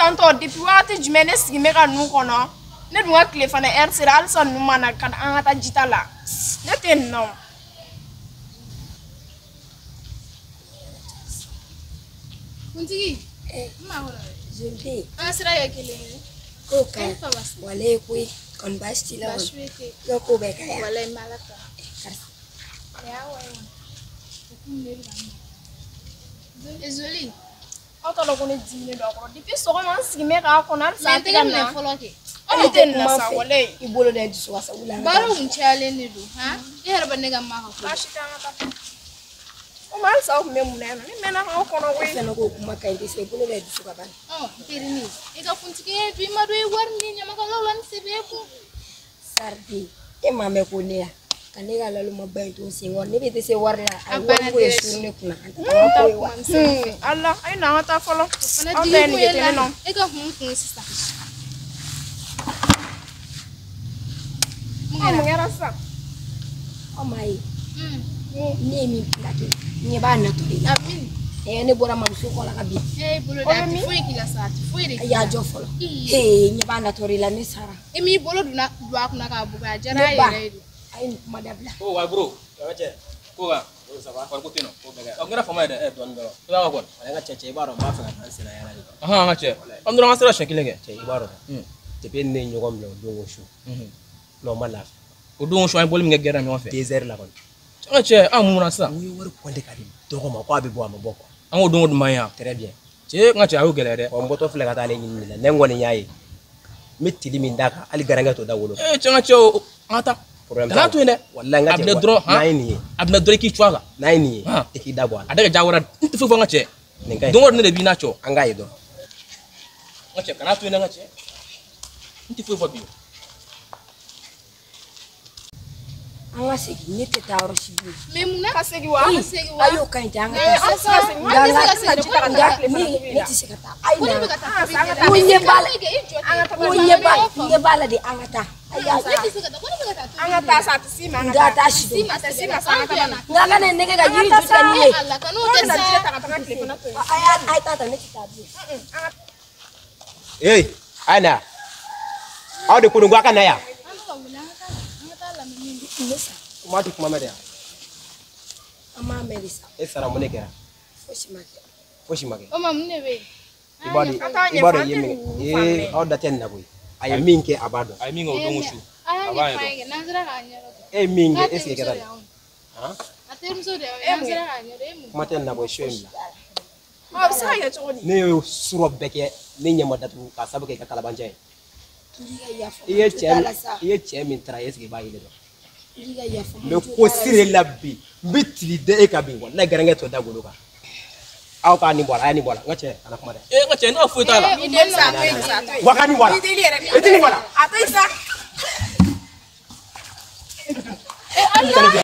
tantɔ depuis wagati jumɛn ne sigi bɛ ka ninnu kɔnɔ. Ne dun ka tile fana heure sera halisa ninnu ma na ka na an ka taa jita la. Ne tɛ nin na o. Kuntigi. N ma kɔnɔ dɛ. Zoliden. An ka sira kɛ kelen ye. Ko ka ɲi. Walayi koyi. Kɔni baasi t'i la kɔni. Baasi foyi tɛ yen. I ka ko bɛɛ ka ɲi. Walayi n bɛ Ala tanu. Karisa. Nin y'a wari ye. O kun ne bɛ ka n mara. Zoli. Aw t'a dɔn ko ne diminen don a kɔrɔ. Depuis sɔgɔma n sigi bɛ k'a kɔnɔ halisa Mais a n tɛ tɛgɛ ka minɛ na. fɔlɔ kɛ. Ne tɛ nin na sa walayi. I bolo da i dusu kan sa wuli an ka Baara taa. kun cayalen de don. Han? E yɛrɛ bɛ ne ka ma ka ko. Baasi tɛ an ka taa. Komi halisa aw tun bɛ mun na yan nɔ? Ne mɛnna k'aw kɔnɔ E koyi. fɛnɛ ko kuma ka ɲi tɛ se i bolo da i dusu kan bani. Ɔ n terinin i ka kuntigiya dun i ma don i wari ni ɲamakalaw la ni sɛbɛ kun. Sariden e m'a mɛn ko ne ya ka ne ka laloma ba in to n sen kɔrɔ ne bɛ dɛsɛ wari la a A ye banna wari ko ye direct. suru ne kunna an tɛ taa ko ye wa. Ala a ye na an ka taa fɔlɔ. O fana Aw digi ta ye kun nege ye tɛ ne la na. e ka kun kun sisan. Mun Mun kɛra? kɛra sisan? Aw m'a ye ne ye min pilaki ɲɛ b'a natɔ de la. A min. Ɛ ne bɔra mamuso kɔ la ka bin. E bolo da a tɛ foyi k'i la sa a tɛ foyi de A k'i y'a la. jɔ fɔlɔ. Ii. Ee ɲɛ b'a natɔ de la ne sara. E m'i bolo donna don a kunna k'a bugɔ a diyara a Ne ba yɛrɛ ye de. a ye nin kuma dabila. Oh, wa bro. Ka cɛ. Ko kan. O ça va. Wari ko tɛ yen nɔ. Ko bɛɛ kɛ. Ɔ kɛra fama ye dɛ. Dɔɔni dɔrɔn. I b'a ka kɔni. Ale ka cɛ i b'a dɔn n b'a fɛ ka taa n senna yala de. Ahan an ka cɛ. An dɔrɔn an sera siɲɛ kelen kɛ. Cɛ i b'a dɔn. Depuis ne ye ɲɔgɔn minɛ o don o su. Non ma lafiya. O don su an ye bɔli min kɛ gɛrɛ ɲɔgɔn fɛ. 2 heures la kɔni. An ka cɛ an mun na sisan. U ye wari compter ka di dɔgɔ ma k'a bɛ bɔ a ma bɔ quoi. An k'o don o dun man ɲi yan. Très bien. Cɛ n ka cɛ a y'o gɛlɛya dɛ. Wa n bɔtɔ filɛ ka taa ale ɲini de la. Ne kɔni y'a ye. N bɛ tili min d'a kan hali garankɛ t'o da wolo. Ee cɛ n ka cɛ o an ka taa. Problème Kana to yen dɛ. Walayi n ka A cɛ minɛ dɔrɔn han. n'a ye nin ye. A minɛ dɔrɔn i k'i cu a kan. N'a ye nin ye Han. i k'i da bɔ a la. A da kɛ jagoya n tɛ foyi fɔ n ka cɛ. Nin ka ɲi. Don o don ne de b'i n'a cɔ. An k'a ye dɔrɔn. N ka cɛ kana to yen dɛ n ka cɛ. N tɛ foyi fɔ bi. An ka segin ne tɛ taa yɔrɔ si bilen. Mais mun na? Ka segin wa? Ka segin wa? A y'o ka ɲi tɛ an ka An taa. tɛ se ka segin. Nka An tɛ se ka segin. Ji ta ka nka taa tile fana ne tobi ne la. tɛ se ka taa. Ayi Ko ne na. bɛ ka taa tobi An ka kɛ. taa. Ko ɲɛ b'a la. I jɔ ten. An ka Ko ɲɛ b'a la ɲɛ b'a la de an ka taa. Ayi a Ne tɛ se ka taa. Ko ne bɛ ka taa tobi An ka taa sa a tɛ s'i ma an ka nka taa. taa si Si dɔn. ma A tɛ s'i ma sɛbɛ sa an la. ka taa na. Nka ka na nɛgɛ ka yiri ju tigɛ ni ye. Ala ka n'o An tɛ bɛna ji sa. ta ka taga tile fana tobi. A y'a a ye taa ta ne tɛ taa bilen. Ee a ye na yan. Aw de ko don ko a ka na yan. An bɛ ka wuli an ka taa an ka taa lamɛn min don. Ne sa Kuma tɛ kuma mɛn dɛ. an m'a mɛn de sa E sara mun de kɛra? fosi ma kɛ. Fosi ma kɛ. O ma mun de bɛ yen? I b'a dɔn An t'a i b'a ɲɛfɔ dɔn an i ye tɛ min kɛ. ninnu fan Ee mɛn. aw da tɛ nin na koyi. A ye min kɛ a b'a dɔn. A ye min kɛ o don o su. A y'a A b'a ɲɛfɔ an ɲɛdɔn. ye kɛ n'an sera k'a ɲɛdɔn. E ye min kɛ K'a est ce que terimuso kɛra de nin? y'anw ye. Han? A terimuso de y'anw ye. N'an sera k'a ɲɛdɔn e mun? Kuma tɛ nin na koyi su in bila. Ɔ a bɛ se ka kɛ cogo di? Ne ye surɔ bɛɛ kɛ ne ɲɛ ma datugu k'a sababu kɛ i ka kalabanciya ye. N k'i ka yafa I ye ma, jo cɛ t'a min la sa. i ye cɛ min taara est ce que i b'a ye dɔn? N k'i ka yafa N ma, bɛ jo ko t'a la siri sa. la bi n bɛ tili da e kan bi walayi garankɛ t'o da golo kan. Aw k'a nin bɔ a la a ye nin bɔ a la n ka cɛ kana kuma dɛ. Ee n ka cɛ ne ka foyi t'a la. I deli sa a to yen sa a to yen. Wa ka nin bɔ a la. I deli yɛrɛ de. I tɛ nin bɔ a la. A to yen sa. Ala!